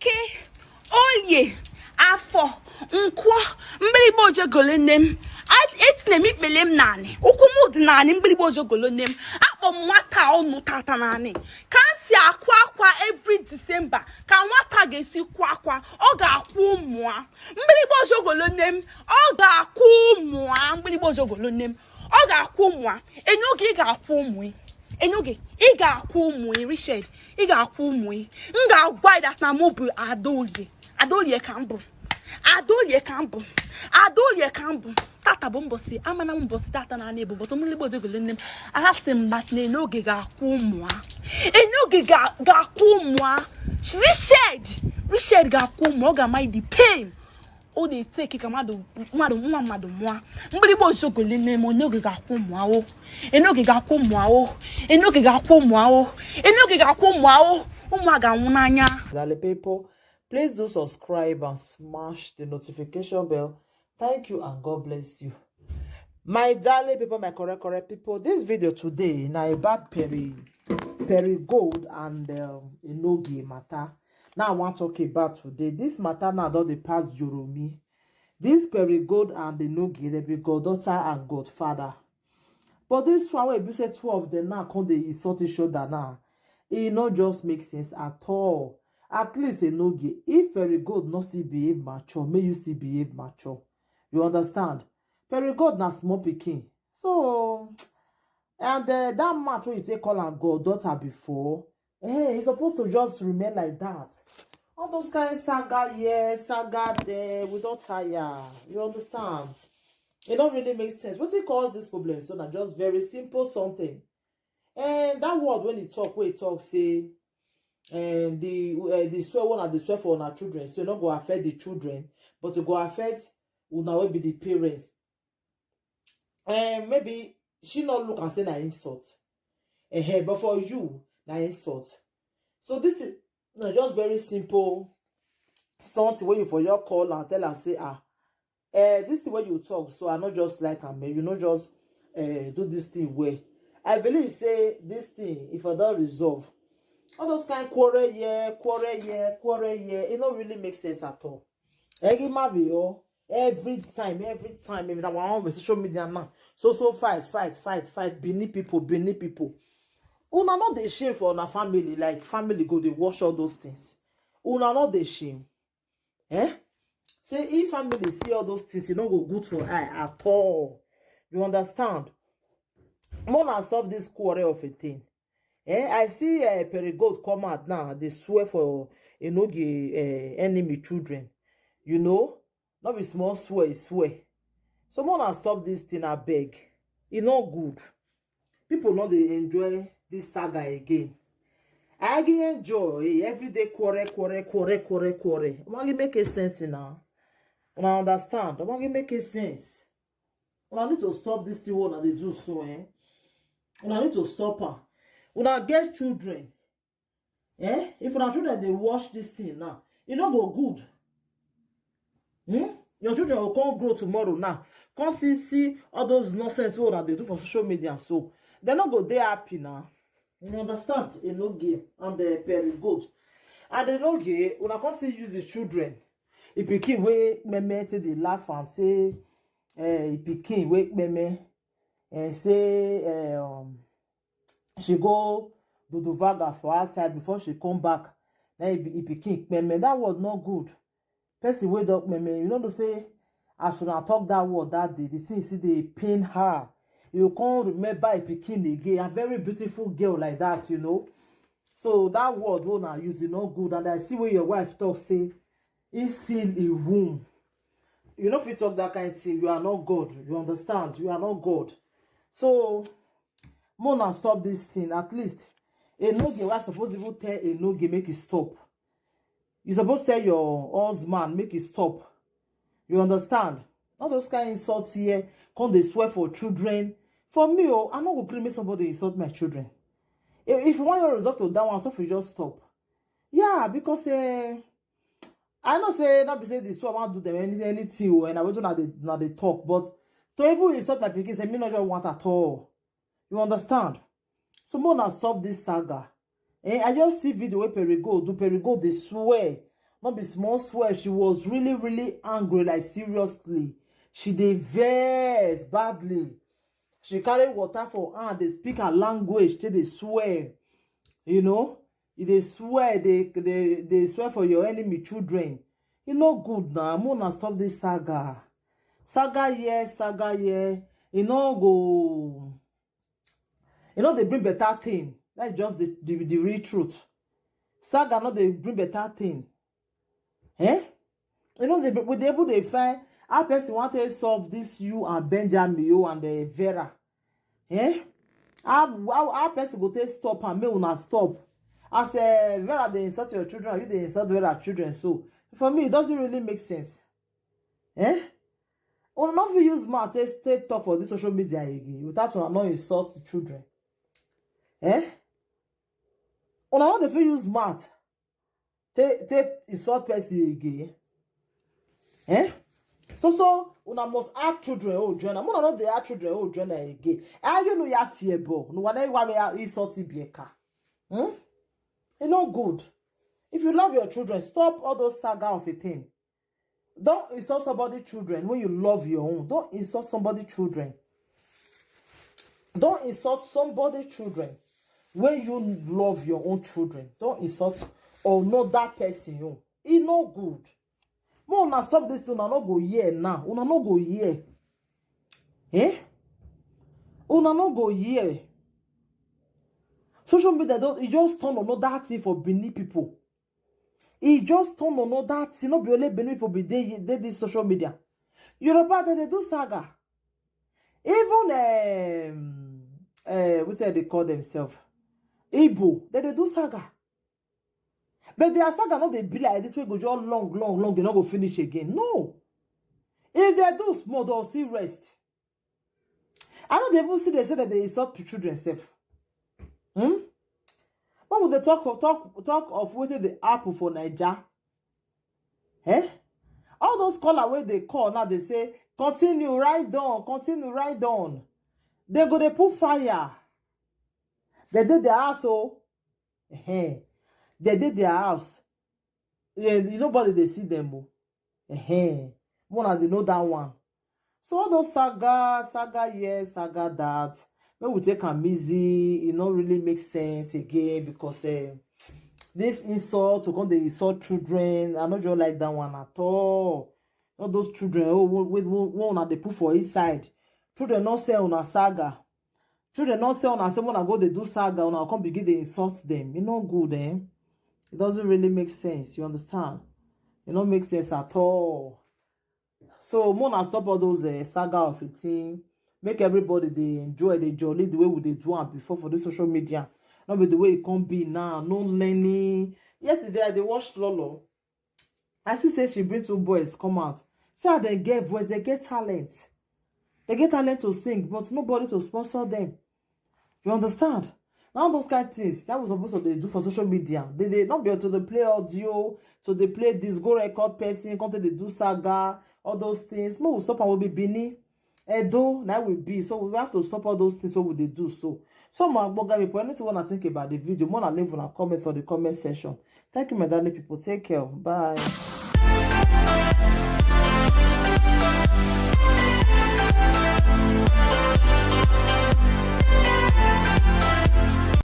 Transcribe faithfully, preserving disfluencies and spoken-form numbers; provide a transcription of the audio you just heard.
Eke, Olie, Afọ, Nkwọ, mgbịrịgba ojogolo nne m. A- etinye m ikpele m naanị, ụkwụ m dị naanị, mgbịrịgba ojogolo nne m. Akpọ m nwata ọnụ tata naanị, ka m si akwa akwa every December, ka nwata ga-esi kwa akwa. Ọ ga-akwụ ụmụ a, mgbịrịgba ojogolo nne m. Ọ ga-akwụ ụmụ a, mgbịrịgba ojogolo nne m. Ọ ga-akwụ ụmụ a. Enye oge ị ga-akwụ ụmụ ị. Enye oge ị ga-akwụ ụmụ ị, Richard. Ị ga-akwụ ụmụ ị. M ga-agwa ị dat na mụ bụ Adaolie. Adaolie ka m bụ. Adaolie ka m bụ. Adaolie ka m bụ. Tata bụ mbọsị, amana m mbọsị tata na ana ebu, bọtụ mgbịrịgba ojogolo nne m. Aha sị m dat na enye oge ga-akwụ ụmụ a. Enye oge ga- ga-akwụ ụmụ a. Richard, Richard ga-akwụ ụmụ, ọ ga-ama the pain. Ọ na-eteki ka mmadụ, mmadụ, nwa mmadụ mụọ. Mgbịrịgba ojogolo nne m, enye oge ga-akwụ ụmụ ahụ. Enye oge ga-akwụ ụmụ ahụ. Enye oge ga-akwụ ụmụ ahụ. Enye oge ga-akwụ ụmụ ahụ. Ụmụ a ga-anwụ n'anya. Dale people, please do subscribe and smash the notification bell. Thank you and God bless you. My darling people, my correct, correct people, this video today na about Perry, Perry Gold and um, Enogie matter. Now I wan talk about today. This matter now don dey pass Joromi. This Perry Gold and Enogie, they be goddaughter and godfather. But this one wey be say two of them now come dey insult each other now, e no just make sense at all. At least Enogie, if Perry Gold no still behave mature, make you still behave mature. You understand? Perry Gold na small pikin. So, and uh, that mouth wey you take call am goddaughter before, eh, e suppose to just remain like that. All those kind saga here, saga there, we don tire. You understand? E no really make sense. Wetin cause this problem so na just very simple something. And that word when e talk, wey e talk say, and the uh, the swear one and the swear for una children, so e no go affect the children, but e go affect una wey be the parents. And maybe she no look and say na insult. Eh, but for you, na insult. So this thing na just very simple something wey you for your call and tell am say, ah, eh, this thing wey you talk, so I no just like am. Eh, you no just eh, do this thing well. I believe say this thing, if I don resolve, all those kind quarrel here, quarrel here, quarrel here, e no really make sense at all. Egi ma be o. Every time, every time, every time, our own social media now. So, so fight, fight, fight, fight. Benin people, Benin people. Una no dey shame for una family, like family go dey watch all those things. Una no dey shame. Eh? Say if family see all those things, e no go good for eye at all. You understand? Mona stop this quarrel of a thing. Eh? I see uh, Perry Gold come out now. They swear for Enogie uh, enemy children. You know? No be small swear, e swear. So Mona stop this thing, I beg. E no good. People no dey enjoy this saga again. I dey enjoy eh, everyday quarrel, quarrel, quarrel, quarrel, quarrel. Omoge make a sense now. Una understand? Omoge make a sense. Una need to stop this thing wey una dey do so, eh? Una need to stop am. Una get children. Eh? If una children dey watch this thing now, e no go good. Hmm? Your children go come grow tomorrow now. Come see see all those nonsense wey una dey do for social media so. Dem no go dey happy now. You understand? Enogie and the Perry Gold. And Enogie, una come still use the children. E pikin wey meme take dey laugh am say eh, e pikin wey meme eh, say eh, um, she go do the vaga for outside before she come back. Na e be- e pikin meme. That word no good. Person wey don meme, you no know say as una talk that word that day, the thing still dey pain her. You come remember e pikin again, a very beautiful girl like that, you know. So that word wey una use e no good, and I see wey your wife talk say e seal e womb. You no fit talk that kind thing. You are not God. You understand? You are not God. So Mona stop this thing. At least Enogie wey suppose even tell Enogie make e stop. You suppose tell your husband make e stop. You understand? All those kind insults here, come dey swear for children. For me, oh, I no go gree make somebody insult my children. If if you want your result to that one, so you just stop. Yeah, because eh, I know say not be say this one wan do them any anything oh, and I wait una dey una dey talk, but to even insult my pikin say me no just want at all. You understand? So make una stop this saga. Eh, I just see video wey Perry Gold do. Perry Gold dey swear No be small swear. She was really, really angry, like, seriously. She dey vex badly. She carry water for hand, dey speak her language, take dey swear. You know, e dey swear, dey, dey, dey swear for your enemy children. E no good na. Make una stop this saga. Saga here, saga here. E no go, e no dey bring better thing. That's just the, the, the real truth. Saga no dey bring better thing. Eh? You know, they, we dey even dey find how person want to solve this, you and Benjamin, you and the Vera. Eh? How, how, how person go take stop and make una stop? As, uh, Vera dey insult your children, you dey insult Vera children. So for me, it doesn't really make sense. Eh? Una no fit use mouth take, take talk for this social media again without una no insult the children. Eh? Una no dey fit use mouth take, take insult person again. Eh? So, so una must add children, oh, join am. Una no dey add children, oh, join am again. Ah, you know, ya tie bo. No one, why me insult Ibieka. Hmm? E no good. If you love your children, stop all those saga of a thing. Don't insult somebody children when you love your own. Don't insult somebody children. Don't insult somebody children when you love your own children. Don't insult another person own. E no good. Make una stop this thing. Una no go hear now. Una no go hear. Eh? Una no go hear. Social media don, e just turn another thing for Benin people. E just turn another thing. No be only Benin people be dey, dey this social media. Yoruba, they dey do saga. Even, um, uh, what say they call themselves? Igbo, they dey do saga. But their saga no dey be like this wey go just long, long, long, e no go finish again. No. If they do small, they'll see rest. I no dey even see they say that they insult children sef. Hmm? When we dey talk of, talk, talk of wetin dey happen for Naija, eh? All those caller wey dey call now, they say, "Continue, ride on, continue, ride on." They go dey put fire. They dey their house, oh. Eh. They dey their house. Yeah, nobody dey see them, oh. Eh. Una dey know that one. So all those saga, saga here, saga that, when we take am easy, e no really make sense again because, eh, this insult, to come dey insult children, I no just like that one at all. All those children, oh, wey, wey, wey una dey put for inside. Children no sell una saga. Children no sell una, say una go dey do saga, una come begin dey insult them. E no good, eh? It doesn't really make sense, you understand? E no make sense at all. So, make una stop all those, eh, saga of a thing. Make everybody dey enjoy, dey jolly the way we dey do am before for this social media. No be the way e come be now. No learning. Yesterday, I dey watch Lolo. I see say she bring two boys come out. Say how they get voice, they get talent. They get talent to sing, but nobody to sponsor them. You understand? Now those kind of things that we supposed to dey do for social media. They, they not be to dey play audio, to dey play disco record person, come take dey do saga, all those things. Make we stop and we be Benin. Edo, now we be. So we have to stop all those things wey we dey do. So, so my Agboga people, anything wanna think about the video, wanna leave una comment for the comment section. Thank you, my darling people. Take care. Bye.